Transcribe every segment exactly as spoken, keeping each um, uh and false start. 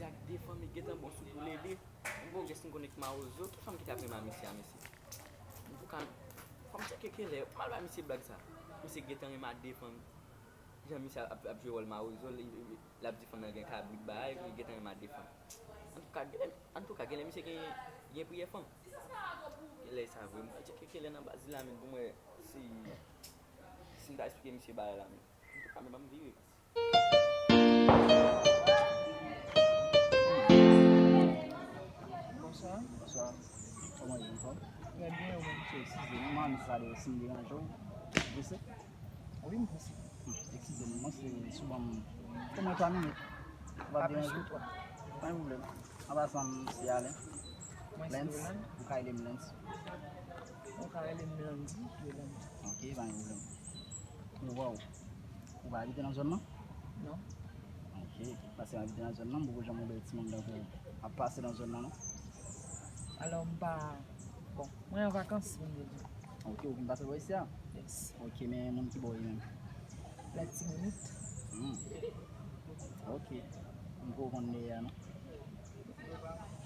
Ak de fanm, li gentan bon sou pou lede. M poko gen si m konnen k mawozo. Ki fanm ki t ap renmen a misye a, mesye? M poko ka, fò m tcheke kilè. M al bay misye blag sa. Misye gentan renmen a de fanm. Jan misye ap, ap jwe wòl mawozo, li, li, l ap di fanm nan gen kabrit bagay, li gentan renmen a de fanm. Antouka, genlè, antouka, genlè misye gen, gen priyè fanm. Kilè sa vre? M pral tcheke kilè nan baz li la, men pou m wè si, si m ta esplike misye bagay la, men. Antouka, men ban m vire. Bonswa. Bonswa. Kòman w ye, anfòm? Trè byen, ou menm? Eskize m, m anvi sa de si m deranje w. Ou prese? Wi, m prese. Hmm, eskize m, mwen se sou ban m omwen twa minit. Ou p ap deranje w? Pa gen pwoblèm. An pasan, m se Alen. Mwen se Lens. Ou ka rele m Lens. Ou ka rele m Landy, wi, Landy. Ok, pa gen pwoblèm. Mwen wè w. Ou pa abite nan zòn nan? Non. Ok. Paske m abite nan zòn nan, m poko janm wè timoun tankou w ap pase nan zòn nan, non. Alò, m pa, bon, mwen an vakans, vin di. Ok, ou vin pase bò isi a? Yes. Ok, men moun ki bò w ye menm? Latibonit. Hmm. Ok. M poko konn de a, non.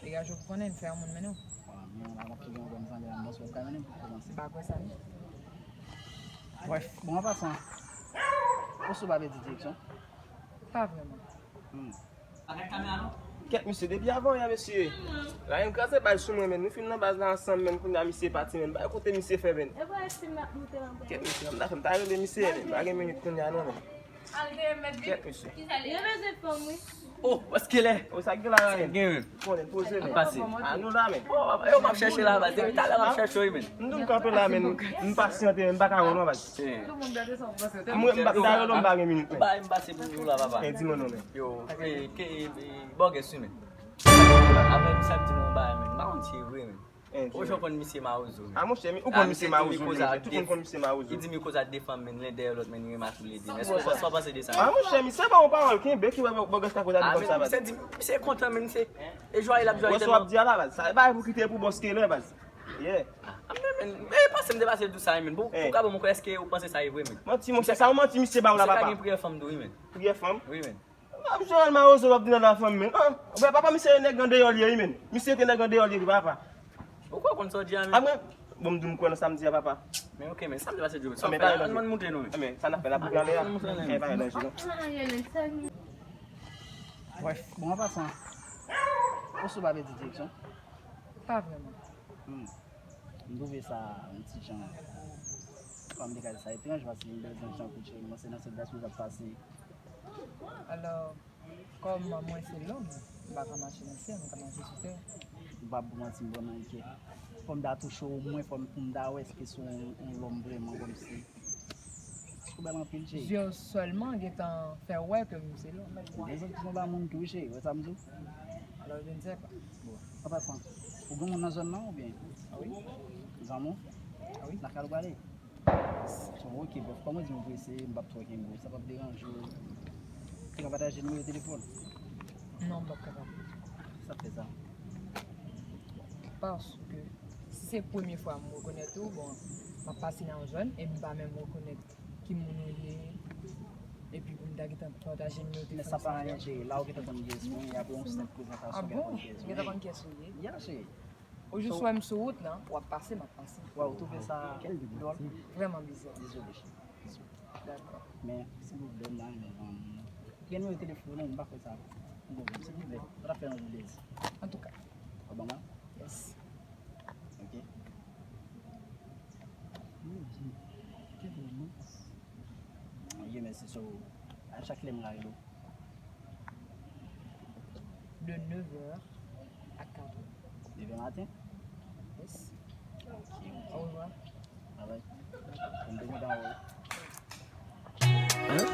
Degaje w pou konnen, m fè yon moun mennen w. Bon, men la, m ap toujou yon granm sanble la, m panse w ap ka mennen m pou kòmanse. M pa kwè sa, non. Bref, bon, an pasan, ou sou pa pèdi direksyon? Pa vrèman. Hmm. Kèt, mesye, depi avan yè, mesye. Rayan kraze bal sou mwen, men. Nou fin nan baz la ansanm, men. Kounye a, misye pati, men. Bay kote misye fè, men. Kèt, mesye, m ta fè, m ta rele misye, men. Pa gen minit kounye a, non, men. Kèt, mesye. Yo bezwen fanm, wi. Oh, paske lè. Oh, sa k gen la, Rayan? Gen, men. Konnen, poze, men. Pase. A nou la, men. Oh, yo, m ap chèche la, baz. Depi talè m ap chèche w, men. M di w kanpe la, men. M pasyante, men. M pa ka wè w, non, baz. Mwen, m pa, m ta rele w, m pa gen minit, men. Ba, m pase pou nou la, papa. Eh, di mwen non, men. Yo, eh, ke, eh, bògès wi, men. Apre, misye ap di mwen yon bagay, men. M pa konn si e vre, men. Eh, di mwen. Ou konn misye mawozo, men. A, monchè, ou konn misye mawozo, men. Tout moun konn misye mawozo. Li di m li koze ak de fanm, men, len dèyè lòt, men, li renmen ak toulede. Èske w pa, sa w panse de sa? A, monchè, misye ba yon pawòl kenbe ki wè bògès ka koze ak de fanm sa, baz. Misye di, misye kontan, men, misye, e jwaye l ap jwaye tèlman. Wè sa w ap di a la, baz. Sa e bagay pou kite pou bòs Kelen, baz. Yeah. Ah, men, men, men, pase m te pase l tou sa, men. Pou, pou ka bon, mwen kwè, èske ou panse sa e vre, men? Manti, monchè, sa yon manti misye ba w la, papa. Misye ka gen priyè fanm tou, wi, men. Priyè fanm? Wi, men. M ap jwenn mawozo w ap di nan la fanm, men. Ah, ou wè, papa, misye nèg andeyò l ye, wi, men. Misye te nèg andeyò l ye, wi, papa. Ou kwè w konn sa w di a, men? Ah, mwen, bon, m di m kwè nan sa m di a, papa. Men ok, men, sa m te pase di w, men. Sa w fè la, ann montre nou, men. Men, sa n ap fè la pou prale a. Ann montre nou. Eh, pa gen danje, non. Bref, bon, an pasan, ou sou pa pèdi direksyon? Pa vrèman. Hmm. M twouve sa yon ti jan, kòm m te ka di sa etranj, paske m bezwen jan kout cheri, mwen se nan sèt gaspiz ap pase. Alò, kòm mwen se lòm, m pa ka mache nan syèl, m ka mache sou tè. M p ap ba w manti, m vrèman enkyè. Fò m ta touche w omwen, fò m, pou m ta wè èske se yon, yon lòm vrèman, kòmsi. Ou bèl anpil, cheri. Je w sèlman gentan fè w wè ke m se lòm. Ou bezwen di nou ba moun tou, cheri, wè sa m di w? Alò, je ne sais pas. Bon, an pasan, ou gen moun nan zòn nan, oubyen? Ah wi. Zanmi w? Ah wi. Lakay ou prale? Bon, ok, bèf, kòm ou di m prese, m p ap twò kenbe w, sa p ap deranje w. Ou te ka pataje nimewo telefòn? Non, m p ap kapab. Sa fè sa? Paske si se premye fwa m rekonèt ou, bon, m ap pase nan yon zòn e m pa menm rekonèt ki moun ou ye, epi pou m ta gentan pataje nimewo telefòn sa avè w. Men sa pa anyen, cheri. La ou gentan konn kiyès mwen ye, apre yon senp prezantasyon ou gentan konn kiyès mwen ye. Ah bon? Ou gentan konn kiyès ou ye? Ya, cheri. Ou jis wè m sou wout lan, w ap pase, m ap pase. Waw, ou twouve sa dwòl? Vrèman bizè. Dezole, cheri. Dezole. Dakò. Men, silvouplè, m ta renmen jwenn ou. Gen nimewo telefòn ou, m pa kwè sa. M konprann, silvouplè. Sa t ap fè yon jou plezi. Antouka. W ap ban mwen? Yes. Ok. Mon Dieu, quelle romance. Ok, mèsi. So, a chak lè m ka rele w? De neuf heures à quatre heures. Demen maten? Yes. Ok, ok. Au revoir. Bye bye. M te kontan wè w. Hein?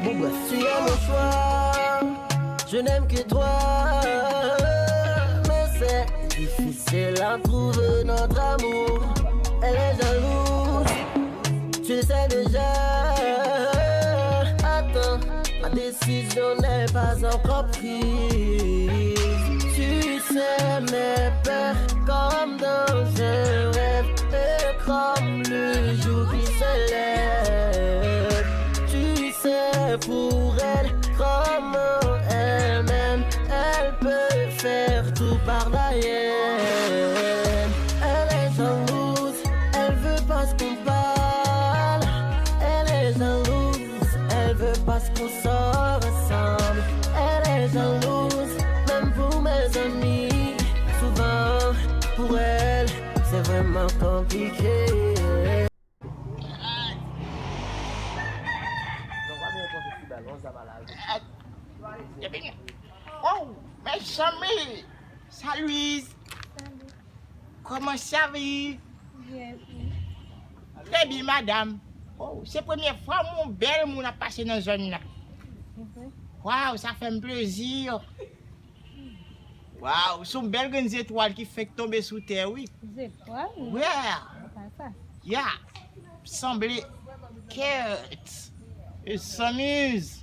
Bon, bref. Tu es mon choix, je n'aime que toi. Mais c'est difficile à trouver notre amour. Elle est jalouse, tu le sais déjà. Attends, ma décision n'est pas encore prise. Tu sais, mes peurs comme dans un rêve et comme le jour qui se lève. Tu sais, pour elle, comme un M M A. Tèlman konplike. Oh, mezanmi! Salut! Kòman sa va? Trè byen, madanm. Oh, se premye fwa m wè yon bèl moun ap pase nan zòn nan. Waw, sa fè m plezi. Waw, se yon bèl grenn zetwal ki fenk tonbe sou tè, wi. Zetwal? Yeah. Sa pa sa. Yeah. Sanble kèt. E sanmiz.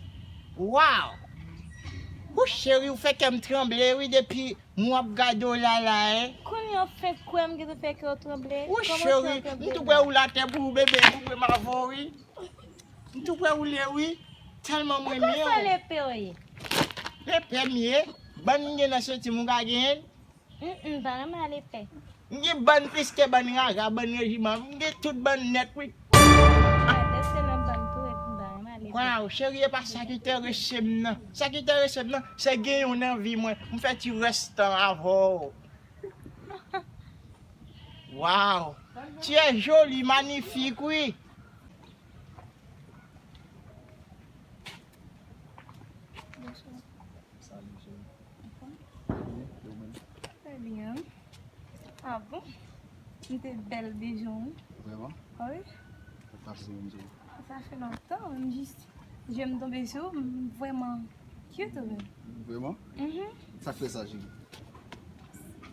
Waw. Ou cheri, ou fè kè m tranble, wi, depi m ap gade w la la, en. Kounye a w fenk kwè m gentan fè kè w tranble? Ou cheri, m tou prè ou la tè pou ou, bebe, pou m avè w, wi. M tou prè ou le, wi. Tèlman m renmen w. Ou konn sa lepè w ye? Lepè m ye? Bann m gen nan senti m ou ka genyen l? Mm, m pa renmen al epè. M gen bann plis ke bann rara, bann rejiman. M gen tout bann nèt, wi. Gade se nan bann tou, epi m pa renmen al epè. Waw, cheri, e pa sa ki enterese m nan. Sa ki enterese m nan, se genyen w nan vi mwen. M fè ti rès tan avè w. Waw, tu es jolie, magnifique, wi. Salut, cheri. Byen, e ou menm? Trè byen. Ah bon? M te bèl deja, wi. Vrèman? Ah wi. Ou pase menm jan. Sa fè lontan, m jis, je m tonbe sou ou, m vrèman cute, wi. Vrèman? Mhm. Sa k fè sa, cheri?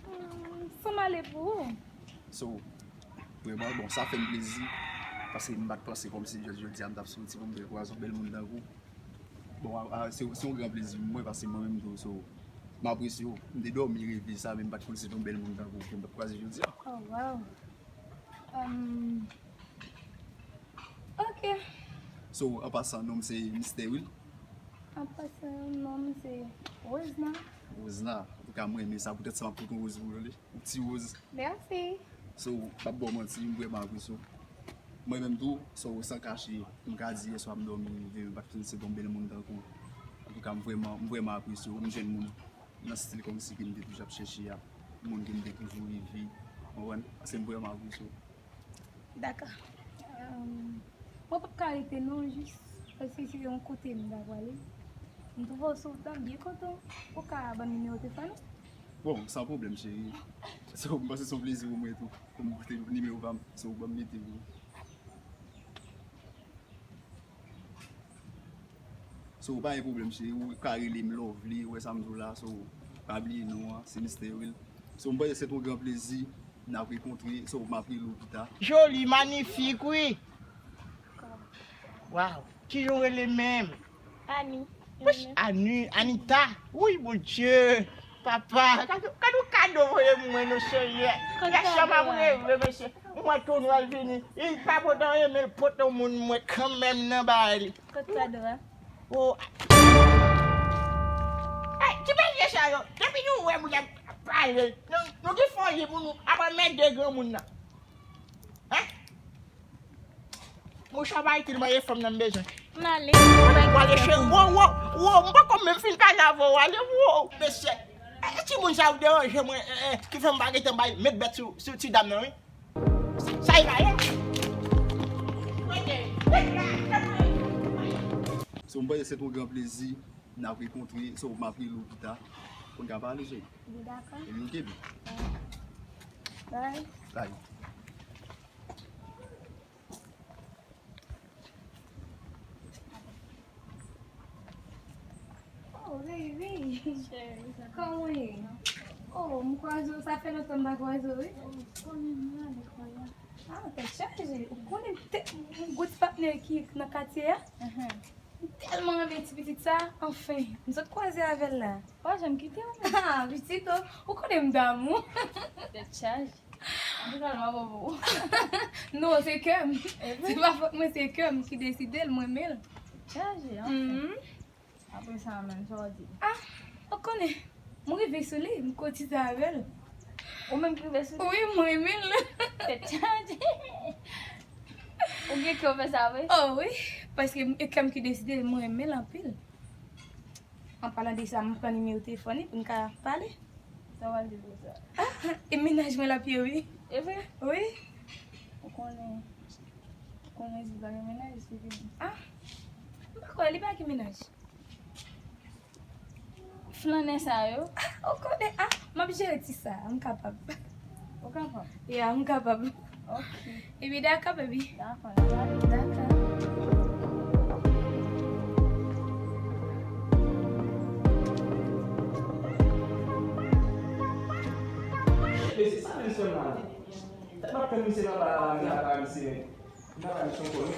Hmm, sa m ale pou ou. So, vrèman, bon, sa fè m plezi, paske m pa t panse kòmsi jodi, jodi a m t ap soti pou m te kwaze yon bèl moun tankou w. Bon, a, a, se, se yon gran plezi pou mwen, paske mwen menm tou, so, m apresye w. M te dòmi reve sa, men m pa t konn se te yon bèl moun tankou w ke m t ap kwaze jodi a. Oh, wow. Um, ok. So, an pasan, non m se Mister Will. An pasan, non m se Rosna. Rosna. Antouka, mwen renmen sa. Poutèt sa, m ap pote yon woz pou ou, tande. Yon ti woz. Mèsi. So, m p ap ba w manti, m vrèman apresye w. Mwen menm tou, so, san kache, m ka di yèswa m dòmi rive, men m pa t panse se te yon bèl moun tankou w. Antouka, m vrèman, m vrèman apresye w. M jwenn moun nan stil kòmsi ke m te toujou ap chèche a. Moun ke m te toujou reve. Ou konprann? Paske m vrèman apresye w. Dakò. Ehm, mwen p ap ka rete non, jis paske se yon kote m ta prale. M twouve w sou tan, byen kontan. Ou ka ban m nimewo telefòn ou? Bon, san pwoblèm, cheri. So, m panse se yon plezi pou mwen tou, pou m pote nimewo pa m. So, ban m mete pou ou. So, pa gen pwoblèm, cheri. Ou ka rele m Lovely, ou wè sa m di w la. So, pa bliye non an, se Mister Will. So, m panse se yon gran plezi n ap rekontre. So, m ap rele w pita. Joli, manifik, wi. Waw, kijan w rele menm? Ani. Wouch, Ani, Anita. Wi, Bondye. Papa, gade, gade yon kado voye mwen, non, Senyè. Yè swa m ap reve, mesye. Mwen tou nwè l vini. Li pa pote anyen, men l pote yon moun mwen kanmenm nan bay li. Kot kado a? Oh. Ey, ti mesye sa yo, depi nou wè moun ap pale, nou, nou ki fon ye pou nou ap anmède granmoun nan. Hein? Mouchwa, ba itil mwen, e fanm nan m bezwen. M ale. Ou ale, cheri. Wo, wo, wo, m poko menm fin pale avè w. Ale, wo, mesye. E, e timoun sa yo deranje mwen, e, e, ki fè m pa gentan bay, met bèt sou, sou ti dam nan, wi. Sa e bay, e? So, m panse se yon gran plezi n ap rekontre. So, m ap rele w pita pou n ka pale, cheri. Dakò. Epi, ok, bye. Bye. Bye. Oh, baby. Cheri, sa. Kòman w ye? Oh, m kwaze w, sa fè lontan m pa kwaze w, wi. Oh, konnen m la, m kwaze. Ah, tèt chaje. Ou konnen te, m gon ti patnè ki nan katye a? Mhm. M tèlman renmen ti pitit sa, anfen, m sot kwaze avè l la. Pa janm kite w menm. Ah, pitit, oh, ou konnen m damou. Tèt chaje. Antouka, l pa bon pou ou. Non, se kè m. Se pa fòt mwen, se kè m ki deside l, mwen renmen l. Tèt chaje, anfen. Mhm. Apre sa menm, sa w di? Ah, ou konnen, m rive sou li, m kotize avè l. Ou menm ki rive sou li? Wi, m renmen l. Tèt chaje. Ou gen kè w fè sa vre? Oh wi, paske e kè m ki deside l, m renmen l anpil. An palan de sa, m pran nimewo telefòn li pou n ka pale. Sa w al di pou sa? Ah, E mennaj mwen l ap ye, wi. E vre? Wi. Ou konnen, ou konnen di pa gen mennaj, se vini. Ah, m pa kwè li pa gen mennaj. Flannè sa yo. Ah, ou konnen, ah, m ap jere ti sa, m kapab. Ou kapab? Yeah, m kapab. Ok. Epi dakò, baby. Dakò, n ap ale. Dakò. Mesye, sa menm sèlman. Tèt m ap fè misye nan ba la, la, la, misye. M pa ka misye ankò, non.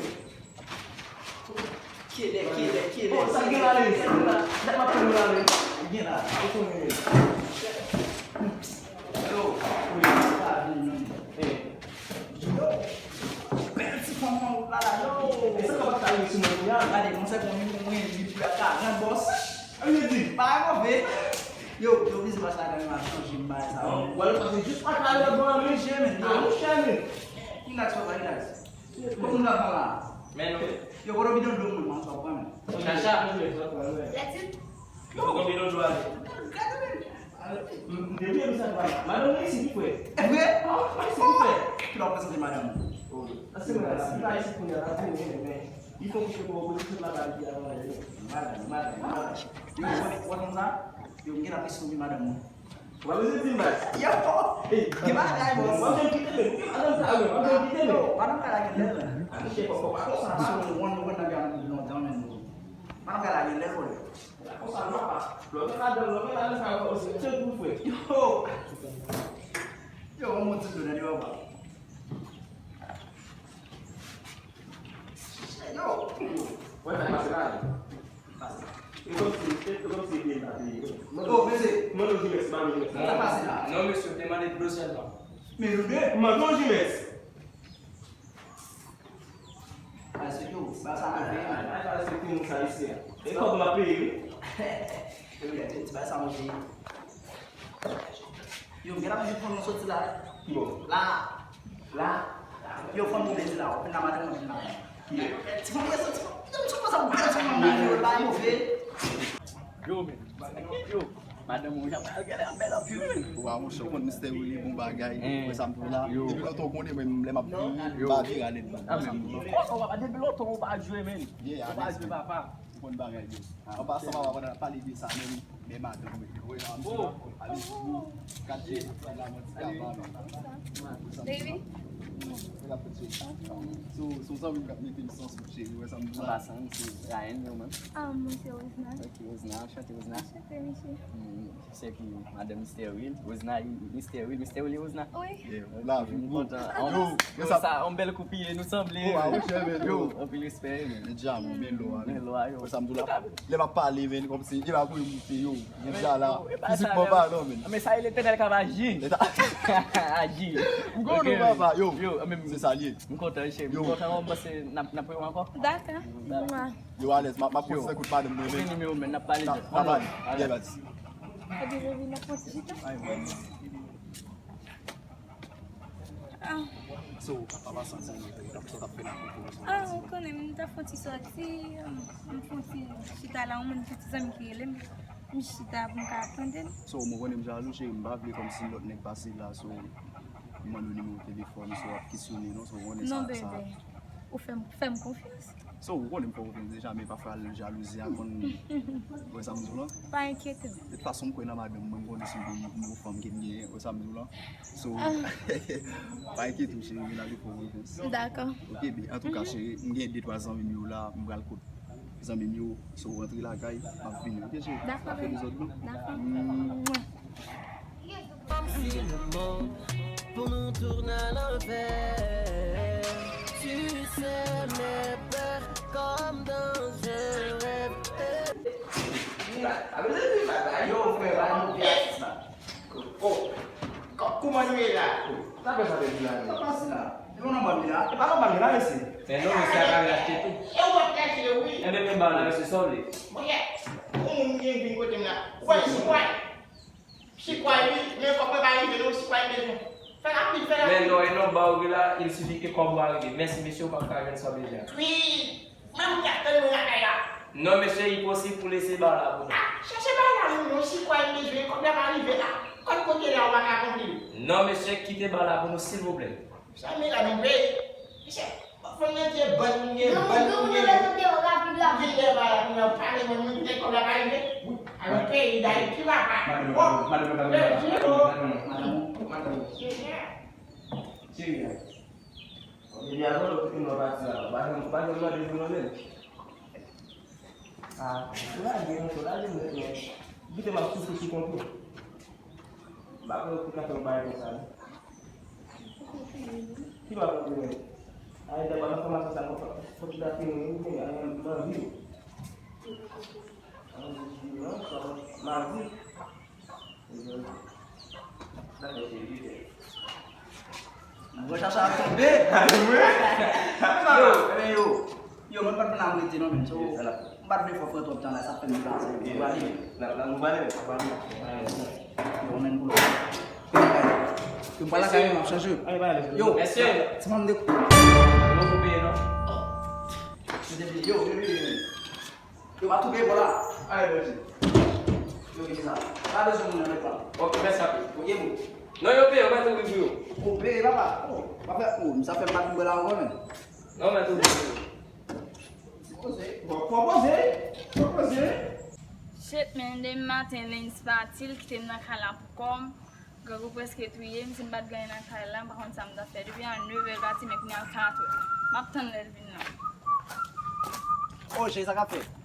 Kilè, kilè, kilè. Oh, sa gen la, men. Sa gen la. Tèt m ap fè nou la, men. Gen la. Ou konnen, men. Yo, wi, sa vin, men. Eh. Yo, bèl ti fanm nan, la, la, yo. E sa k ap ta rive sou mwen, kounya? Gade, mwen se konn mwen, li pou la ka, gran bòs. Sa vle di? Bagay move. Yo, yo, bizou, pase la, gade, m ap chanje, m bay sa, yo. Wè, l pase jis pa kare lòt bò a, men. Manje, men, yo. Ah, mouche, men. Relax, papa, relax. Kòman nou la la? Men nou. Yo, kote bidon dlo moun, man, sa pran. Chacha. Yo, kote bidon dlo ale. Gade, men. M, m te bliye nou sa pran. Madanm mwen isit, wi, frè. E vre? Isit, wi, frè. Ki lè w prezante madanm ou? Oh, se mwen la. Li pa isit kounye a, la, men, men. Li fè kouche pou w, pou l sot la, ba li avan, wi. Madanm, madanm, madanm. Yo, wè, wè konsa? Yo, m gen la presyon pou madanm mwen. Ou pa bezwen di m bagay. Yo! Gen bagay, bòs. W ap janm kite m. Madanm sa, wi, w ap janm kite m. Yo, madanm ka lage lè l. A, misye fò, fò pa konsa. Paske w konn, w konn nan gade lontan, men. Madanm ka lage lè l, bòs. Fò pa konsa, non, papa. Lòt madanm, lòt madanm sa, osi, se pou frè. Yo! Yo, yon moun ti dlo nan li, papa. Yo! Wè, sa pase la. E kòmsi, e kòmsi byen ta peye. Oh, mesye. Mande w di mèsi, mande w di mèsi. Sa pase la? Non, mesye, te mande dlo sèlman. Men nou de. Mande w di mèsi. Pase yo, ba sa move. Ay, ay, pase ki moun sa isi a. E kòb m ap peye, wi. Yo, yo, ti ba sa move. Yo, m gen la pou fon nou soti la. Ki bò? La. La. Yo, fon nou mete la. Ou nan madanm ou la. Ki bò? Ti fon mwen soti. Yo, m soti sa, m soti sa, m soti sa, yo, la, yo, ve. Yo, men. Yo, madanm ou, jan pral gade an bèl anpil, men. Wa, monchè, ou konn Mister Willy, bon bagay. Wè sa m tou la. Depi lontan ou konnen, mwen, lè m ap vini, m pa vire ale non. Wè sa m tou la. Depi lontan ou pa jwe, men. Ou pa jwe, papa. Ou konn bagay yo. An pasan, papa, pandan n ap pale de sa menm, men madanm mwen, wi, an ti jan, ale pou kat je, se la mwen ti kaba, men. Baby. Se la fèt, cheri. Se, se yon zanmi m k ap mete m san sou cheri, wè sa m di la. An pasan, se Ryan, yo menm. Ah, mwen se Rosna. Ok, Rosna, anchante, Rosna. Anchante, mesye. Se ki madanm Mister Will. Rosna, Mister Will, Mister Will, Rosna. Wi. Yeah, la vi gwo. Yo, yo, sa, yon bèl koup ye, nou sanble. Yo, anpil respè, men. Deja, men, men lo a, men. Men lo a, yo. Sa m di w la, lè m ap pale, men, kòmsi, e pa pou yo moute, yo. Deja la, fizikman palan, men. Men sa, e Letènèl k ap aji. Aji. M konn ou, papa, yo. Yo, men, se sa l ye. M kontan, cheri. M kontan, m panse n ap, n ap wè ankò. Dakò. Yo, alèz, m ap, m ap kontinye kout madanm mwen, men. Vini, men, n ap pale de. N ap pale. Yeah, baz. Epi, baby, n ap pran ti chita. Ah. So, papa santi, sa w t ap fè la pou kòmanse? Ah, ou konnen, m ta fon ti sòti, m fon ti chita la, yon moun, ti zanmi ki rele m, m chita pou m ka tande l. So, mwen konnen m jalou, cheri, m pa vle kòmsi lòt nèg pase la, so, m mande w nimewo telefòn, so, w ap kesyone, non, so, w konnen sa, sa. Non, bebe. Ou fè m, fè m konfyans. So, ou konnen m fè w konfyans deja, men pafwa jalouzi a konn, wè sa m di w lan. Pa enkyete w. De tout fason, m kwè nan madanm mwen, m konnen se yon bon nivo fanm ke m genyen, wè sa m di w lan. So, pa enkyete w, cheri, men n ap fè w konfyans. Dakò. Ok, ben, antouka, cheri, m gen de twa zanmi m yo la, m pral kot zanmi m yo, so, rantre lakay, m ap vini, ok, cheri? Dakò, pa fè dezòd, non. Dakò. Mwah. Kòmsi lemonn pou nou tounen alanvè. Tu sais, mes peurs comme dans un rêve. Yo, frè, ba nou pyès la. Oh, kò-, kòman nou ye la? Sa fè sa fè di la, men? Sa pase la? E pa nòmal li la? E pa nòmal li la, mesye. Men non, mesye, a ka vin achte tou. E w ap kache, wi. Enben, men ba la, mesye, sa w vle? Mwen, yon moun gen vin kote m la. Ou wè, si w wè. Sikway, wi, men kòb mwen pa rive non, sikway m bezwen. Fè rapid, fè rapid. Men non, e non, ba w vre la, il suffit que kòb ou a rive. Mèsi, mesye, ou p ap ka jwenn sa w bezwen an. Wi, men m t ap tann mwen lakay la. Non, mesye, enposib pou lese ba la pou nou. Ah, chèche ba la, non, non, sikway m bezwen, kòb la pa rive la. Kot kote la ou pa ka konpli? Non, mesye, kite ba la pou nou, silvouplè. Sa mi la nou peyi. Mesye, fò n mete bann moun gen, bann moun gen. Vin dè ba la pou nou pale, moun ki te kòb la pa rive. Alò, peyi Dayiti papa. Madanm, madanm, madanm, madanm, madanm, madanm, madanm, madanm. Cheri, depi avan lè w kite m nan pati la, ou pa janm, ou pa janm mande pou mwen menm. Ah, ou lage m, ou lage m nèt, men. Kite m ap soufri sou kont ou. M pa kwè ou te ka fè yon bagay konsa, non. Ki pa konprann? Ay, dapre enfòmasyon sa, fòk, fòk, fòk ou ta fini, ou gen, ay, m anvi w. Anvi w, non, sa, m anvi. Mwen chache ap tonbe. Yo, men yo. Yo, mwen pa t vin la m rete non, men. So, m pa t vle fè w pran twòp tan la, sa fè m deplase. Yo, men pou nou. Yo, m pa lakay, m ap chanje. Yo, mesye. Ti manm de. Yo, yo, yo, yo. Yo, pa touke bò la. Ale, mèsi. Yo, ki sa? Pa bezwen moun nan lekòl. Ok, mèsi anpil. Ok, bro. Non, yo peye, yo mèt ouvri pou yo. Ou peye, papa. Oh, pa fè, oh, sa fè m pa vin bò la ankò, men. Non, mèt ouvri pou yo. Se poze. Bon, fò poze. Fò poze. Shit, man, demen maten, Lens pati, l kite m nan kay la pou kò m. Grangou prèske touye m, si m pa t gen anyen nan kay la, m pa konn sa m t ap fè. Depi a nevè l pati, men kounye a l katwè. M ap tann lè l vin nan. Oh, cheri, sa k ap fèt?